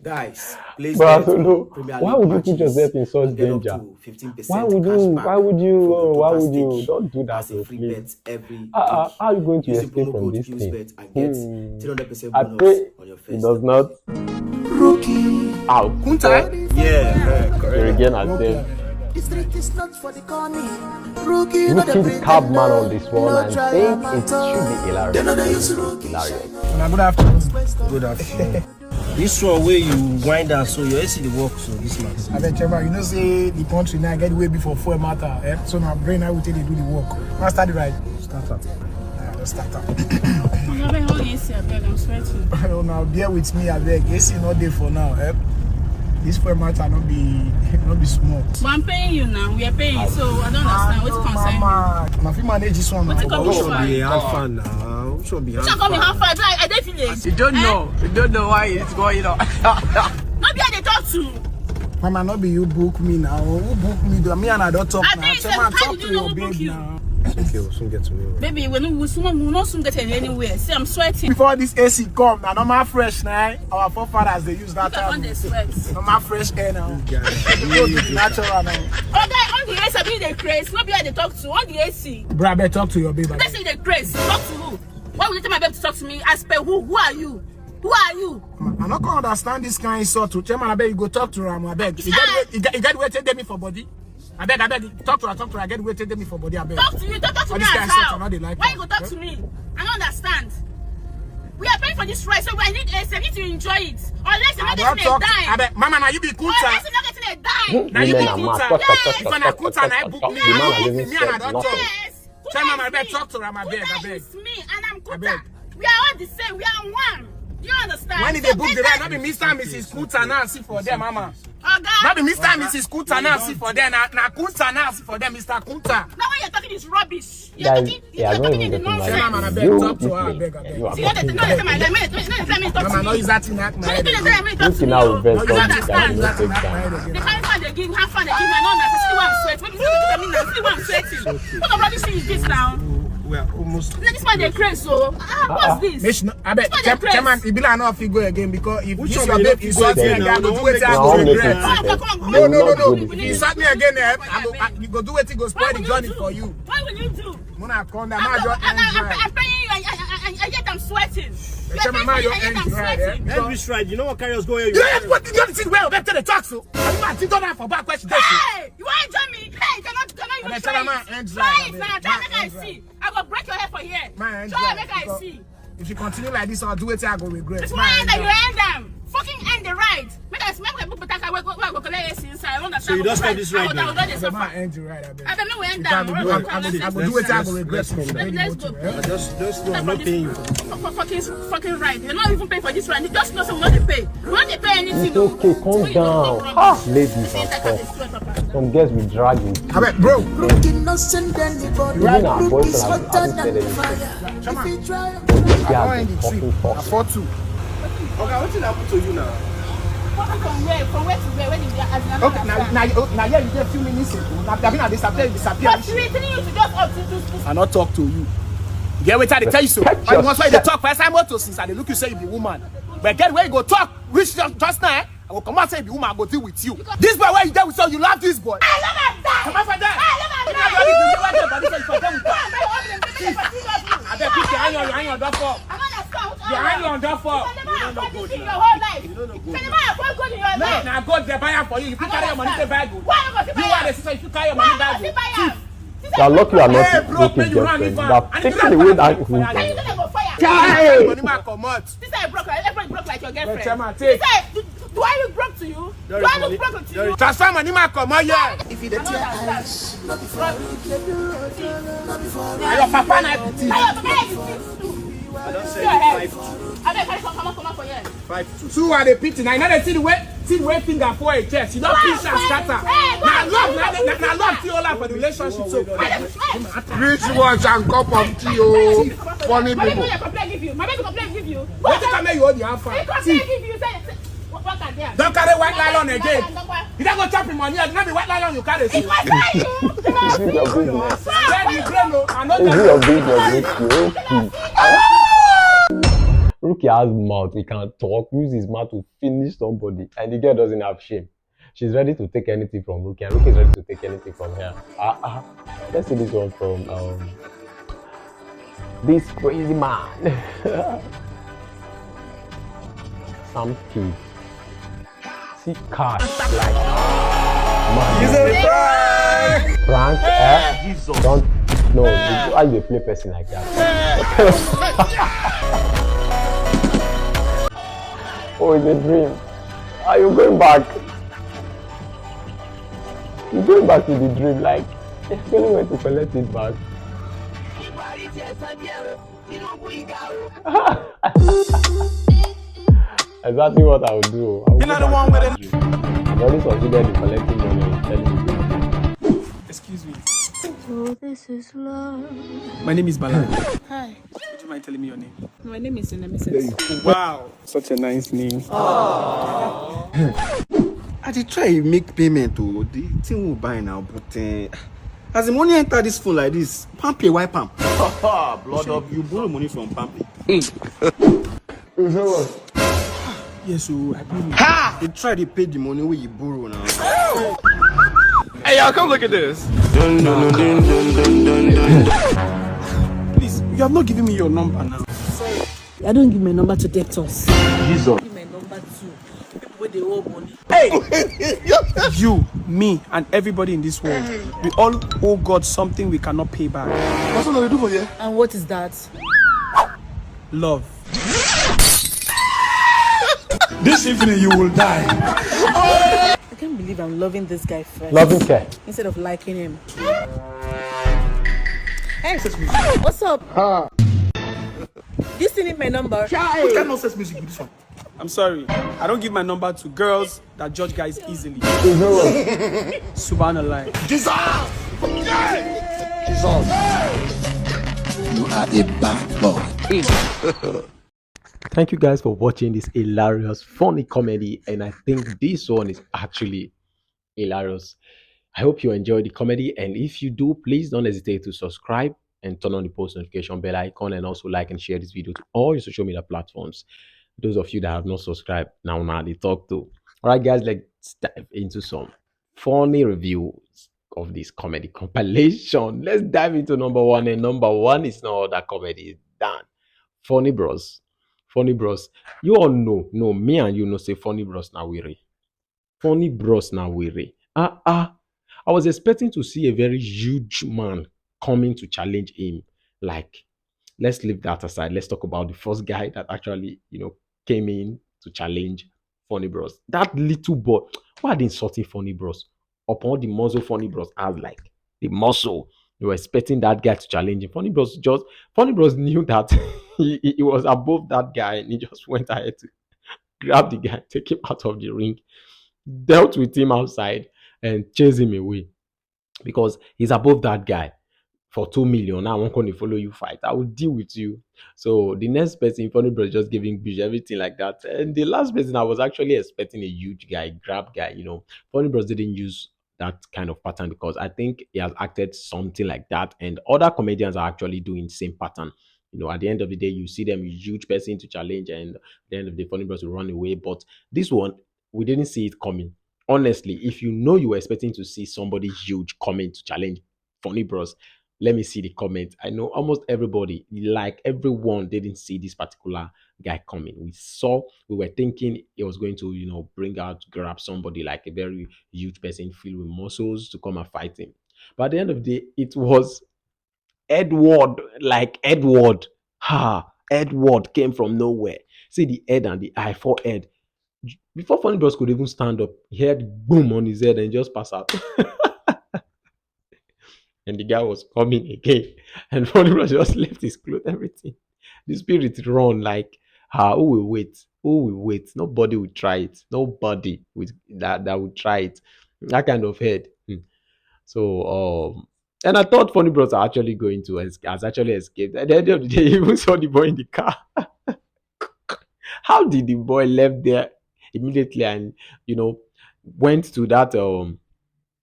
Guys, please. Bro, I don't know. Why would you put yourself in such danger? Why would you? Why would you? Why would you? Don't do that, please. How are you going to escape from this thing? Hmm. I pray it does not. Rookie. Out. Kunta? Yeah, correct. To regain ourselves. Rookie, the cab man on this one, I think it should be hilarious. Hilarious. Una good afternoon. Good afternoon. This one wey you wind am so, your A C dey work so, this man. Abeg, chairman, you know say the country now get the way before fuel matter, eh? So na brain na we take dey do the work. Master the ride. Start am. Ah, just start am. Oga, abeg, on A C, abeg, I'm sweating. Oh, now bear with me, abeg. A C no dey for now, eh? This fuel matter no be, no be small. But I'm paying you now. We are paying, so I don't understand. Wetin concern you? Mama, una fit manage this one now. Wetin come this one? Be how far now? Which one be how far? Which one come be how far? I, I dey village. You don't know. You don't know why it's going on. No be I dey talk to. Mama, no be you book me now. Who book me? Do me and I don't talk now. Chairman, talk to your babe now. Okay, we'll soon get to you. Baby, we no, we soon, we no soon get anywhere. See, I'm sweating. Before this A C come, na normal fresh na our forefathers dey use that time. Look at all the sweat. Normal fresh air now. You guys, go to the natural now. Oga, on the A C, I be the craze. No be I dey talk to. On the A C. Bro, abeg talk to your babe. That's the craze. Talk to who? Why would you tell my babe to talk to me? As per who? Who are you? Who are you? I no come understand this kind insult o. Chairman, abeg, you go talk to am, abeg. You get, you get, you get wetin dey me for body? Abeg, abeg, talk to her, talk to her. I get wetin dey me for body, abeg. Talk to you, talk, talk to me as how? All this kind insult, I no dey like am. Why you go talk to me? I no understand. We are paying for this rice, so I need a I need to enjoy it. Unless you're not getting a dime. Abeg, mama, na you be Kunta. Unless you're not getting a dime. Na you be Women are mad. Kunta. Talk, talk, talk, If talk, na talk, Kunta, talk, na you talk, book talk. me. The man has If even me and said I don nothing. talk. Yes. Tell Kunta mama, is abeg, me. Talk to am, abeg, Kunta abeg. Is me, and I'm Kunta. Abeg. We are all the same. We are one. Do you understand? When e So dey book the get ride, that. No be Mister and Missus Kunta now, see for there, mama. Oga. No be Mister and Missus Kunta now, see for there. Na, na Kunta now, see for there, Mister Kunta. Now what you're talking is rubbish. You're Guys, talking, he you're has not talking even in the gotten nonsense. Tell am, married. abeg, You, talk to this her, lady, abeg, abeg. you are See, don't fucking tell me, don't tell me, don't tell me, talk Mama, to no me. use that thing act my Don't head tell me, again. don't tell me, talk Look to me. now, Oh. vex No You use up. that thing act understand? my head again. The kind of fun they give, have fun they give, I don't understand. See the way I'm sweating. When you look at me now, see the way I'm sweating. What kind of rubbish thing is this now? We are almost. This man dey craze, so ah, what's this? Make sure, abeg, But chair- the press. Chairman, e be like I no fit go again because if Which this one your be babe lucky insult boy me now? again, I go do wetin I Now go I'm regret. making Come on, come on, come No, on. No, no, no. Not If you insult me again, eh, I go, I, you go do wetin go spoil What the will you journey do? For you. What will you do? Mona, calm down. I'm, Ma, just I'm, I'm, enjoy. I'm paying you, and, and, and, and yet I'm sweating. You're Tell paying my for your it, and yet I'm enjoy, eh? sweating. Every stride, you know what carriers go here. You know what the thing where we take the talk so. I want to sit down for back question. This. Hey, you want to join me? Hey, you cannot, you cannot even And then tell try my it. Enjoy. Try it now. Try My make I enjoy. See. I go break your head for here. My Try enjoy. Make I see. If you continue like this, I'll do wetin I go regret. It's My why that you enjoy. End them. Fucking end the ride. Make I make I book better car. Where go, where go collect A C inside. I don't understand. So you don't stop this ride I now? Don't understand. Ma, end the ride, abeg. I don't know where end I them. go, I go, I go, I go do wetin I go regret. Let's, let's go. I just, just know I'm not paying you for. For, for fucking fucking ride. You're not even paying for this ride. You just know say we no dey pay. We no dey pay anything. It's okay, calm down. Ah, ladies and stuff. Some girls will drag you. Abeg, bro. Innocent anybody. Even our Look boys is have hotter haven't than said anything. Fire. If you try, But this guy has been talking I talking. fought too. Oga, wetin happen to you now? From where? From where to where? When did you ask me? Okay, now, now, now, yeah, you get few minutes ago. Now, I mean, I disappear, disappear. But she treating you to just up to this. I not talk to you. You get wetin I dey tell you so. Protect Why you want to the yourself. Talk for inside motor since I dey look you say you be woman. But get where you go talk. Which just, just now, eh? I go come out say you be woman. I go deal with you. This boy where you dey with so you love this boy. I love her. Come out for there. I love her. You never dey with you, you never dey with you, you never dey with you. Go and buy your own place. Abeg, pick your hand, your hand, your door for. I don't understand. Your hand, your door for. You never afford this in your whole life. You never afford good in your life. Now God dey buy am for you. You fit carry your money take buy good. Why you go fit You buy want am? to say you fit carry your Why money you buy go fit good. Buy am? You are lucky you are not Hey, bro, looking man, you run girlfriend. leave You am. have And if you taken run away leave that am, woman. Are you gonna go fire? Carry money ma comot. This I broke. Everybody broke like your girlfriend. Chairman, This take. I do, do I look broke to you? Do I look broke to you? Transfer money ma comot here. if you dey tear eyes, no be for you dey do, no be for Na your papa na pity. Hey, you fix too. I don't say Go ahead. five two. Abeg, carry come, come, come for here. Five two. Two are the pity. Now, you know they see the way, see the way finger for a chest. You don't push and scatter. Now love, now, now, now love feel all for the relationship. So Rich ones and cup of tea o. Funny My baby people. Complain give you. My baby complain give you. What you come here, you hold your hand He fast. complain give you. Say, say, what, what are there? Don't carry white nylon again. You don't go chop him money. Not be white nylon you carry. It was not you. This is your business. Where you grow, no? I know Is it that. Your business? Rookie, Rookie has mouth. He can talk. Use his mouth to finish somebody, and the girl doesn't have shame. She's ready to take anything from Rookie, and Rookie is ready to take anything from her. Ah, ah. Let's see this one from um this crazy man. Some kid. See cash like man. Prank, eh? Don't, no, you, how you play person like that? Oh, it's a dream. Are you going back? You going back to the dream, like, you're going to collect it back. Exactly what I would do. I would go back to that dream. I've always considered the collecting money and telling you. Excuse me. Oh, this is love. My name is Bala. Hi. Would you mind telling me your name? My name is Nnemesense. Wow, such a nice name. I dey try make payment o. The thing we buy now, but uh, as the money enter this phone like this, Palmpay wipe am. Blood of you borrow money from Palmpay. Yes, so I pay. Ha! They try to pay the money where you borrow now. Hey, y'all, come look at this. Please, you have not given me your number now. I don't give my number to debtors. Jesus. Give my number to people where they owe money. You, me, and everybody in this world, we all owe God something we cannot pay back. What's all you do for here? And what is that? Love. This evening you will die. I can't believe I'm loving this guy first. Loving care. Instead of liking him. Hey, Says music. What's up? You still need my number? What kind of nonsense music be this one? I'm sorry. I don't give my number to girls that judge guys easily. Subhanallah. Jesus! You are a bad boy. Thank you guys for watching this hilarious, funny comedy, and I think this one is actually hilarious. I hope you enjoyed the comedy, and if you do, please don't hesitate to subscribe and turn on the post notification bell icon, and also like and share this video to all your social media platforms. Those of you that have not subscribed, now now they talk to. All right, guys, let's dive into some funny reviews of this comedy compilation. Let's dive into number one, and number one is no other comedy than Funny Bros. Funny Bros. You all know, no, me and you know, say Funny Bros na weary. Funny Bros na weary. Ah ah. I was expecting to see a very huge man coming to challenge him. Like, let's leave that aside. Let's talk about the first guy that actually, you know, came in to challenge Funny Bros. That little boy. Why are they insulting Funny Bros? Upon the muscle Funny Bros has, like, the muscle. You were expecting that guy to challenge him. Funny Bros just Funny Bros knew that he, he, he was above that guy, and he just went ahead to grab the guy, take him out of the ring, dealt with him outside, and chase him away because he's above that guy. For two million now, I won't come follow you fight. I will deal with you. So the next person, Funny Bros just giving bitch everything like that. And the last person, I was actually expecting a huge guy, grab guy. You know, Funny Bros didn't use that kind of pattern because I think he has acted something like that, and other comedians are actually doing the same pattern. You know, at the end of the day, you see them huge person to challenge, and at the end of the day, Funny Bros will run away. But this one, we didn't see it coming. Honestly, if you know you were expecting to see somebody huge coming to challenge Funny Bros, let me see the comment. I know almost everybody, like, everyone didn't see this particular guy coming. We saw, we were thinking it was going to, you know, bring out, grab somebody like a very huge person filled with muscles to come and fight him. But at the end of the day, it was Edward, like Edward. Ha, Edward came from nowhere. See the head and the eye, forehead. Before Funny Bros could even stand up, he heard boom on his head and just pass out. And the guy was coming again. And Funny Bros just left his clothes, everything. The spirit run like, ah, who will wait? Who will wait? Nobody will try it. Nobody with that, that will try it. That kind of head. Hmm. So um and I thought Funny Bros are actually going to es- has actually escaped. At the end of the day, he even saw the boy in the car. How did the boy left there immediately and, you know, went to that um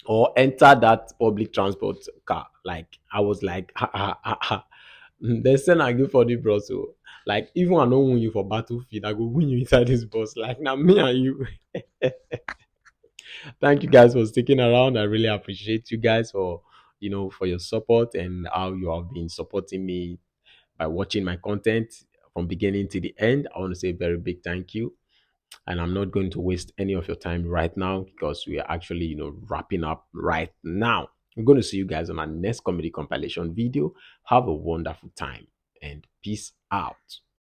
or enter that public transport car? Like, I was like, ha ha ha ha. Mm, They send and give Funny Bros. So, like, even I don't win you for battlefield, I go win you inside this bus. Like, now me and you. Thank you guys for sticking around. I really appreciate you guys for, you know, for your support and how you have been supporting me by watching my content from beginning to the end. I want to say a very big thank you. And I'm not going to waste any of your time right now because we are actually, you know, wrapping up right now. I'm going to see you guys on our next comedy compilation video. Have a wonderful time and peace out.